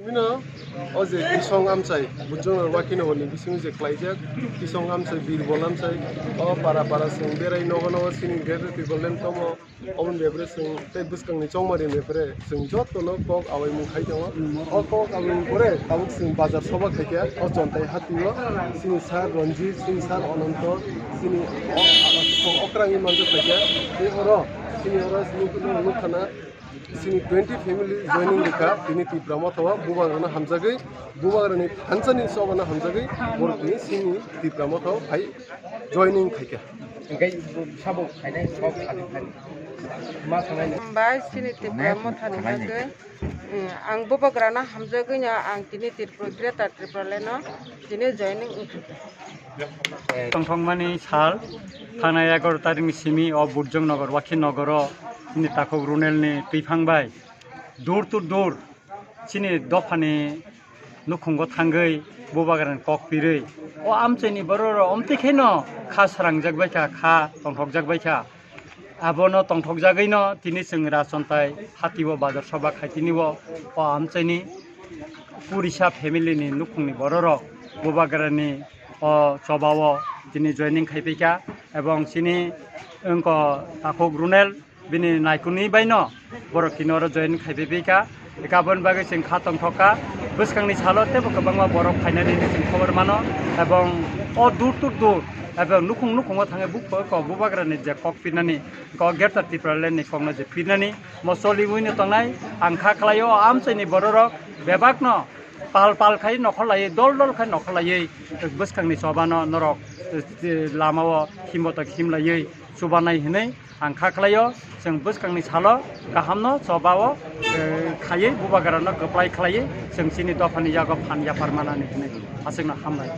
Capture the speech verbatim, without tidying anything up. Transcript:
Bino o je Kisong Amchai, Bujong Wakino honi bisingo je klaijak, Kisong Amchai, Birbol Amchai, o para para sing berai nogo nogo sini greater Tipraland tomo, oboni bebere sing tei bwskangni chongmari bebere sing jotono kok awaimung khai tongo. O kok awaimung pore tabuk sing bazar soba khaikha, o Chontai hatio, sini sir Ranjit, sini sir Ananto, sini o, o, okrangwi manjak khaikha, tei oro, sini oro nuk-, nuk-, nukha na, Sini twenty family joining rikha, tini Tipra Motha o bubagrano hamjagwi, bubagrani thansani chobano hamjagwi, borok tini sini Tipra Motha o phai joining khaikha. Hingke sabo khainai kok khainai khainai. Ma sanai. Hambai sini Tipra Motha ni bagwi, mm, ang bubagrano hamjagwi no ang tini Tripura, Greater Tipraland no tini joining wngkha. Tongthokmani sal, thangnai egaroh tarikni simi o Burjong Nogor, Wakhi Nogoro chini takhuk Runelni twiphang bai door to door chini dophani nukhungo thangwi bubagrani kok pirwi o amchaini bororok omtwi kheno kha srangjak baikha, kha tongthokjak baikha. Abono tongthokjagwino tini chwng Rajchontai hatio bazar soba khaitini o, o amchaini purisa family ni nukhungni bororok bubagrani o chobao tini joining khaipaikha, ebong chini wngkha takhuk Runel bini naikunwi baino borok tini oro joining khaipaikha. Eka aboni bagwi chwng kha tongthokha, bwskangni salo teibo kwbangma borok phainani hinwi chwng khobor mano, ebong o door to door ebong nukhung nukhungo thangwi buk-, bubagrani je kok pinani, kok Greater Tipraland ni kokno je pinani, mo choliwi no tongnai. Ang kha khlaio, o amchaini bororok bebakno pal pal khai nokhorlaiwi, dol dol khai nokhorlaiwi bwskangni chobano norok, eh, lamao himbotok himlaiwi chubanai hinwi ang kha khlaio. Chwng bwskangni salo kahamno chobao, eh, khaiwi bubagrano kwplai khlaiwi chwng chini dophani yago phan yaphar manani hinwi aswkno hambai.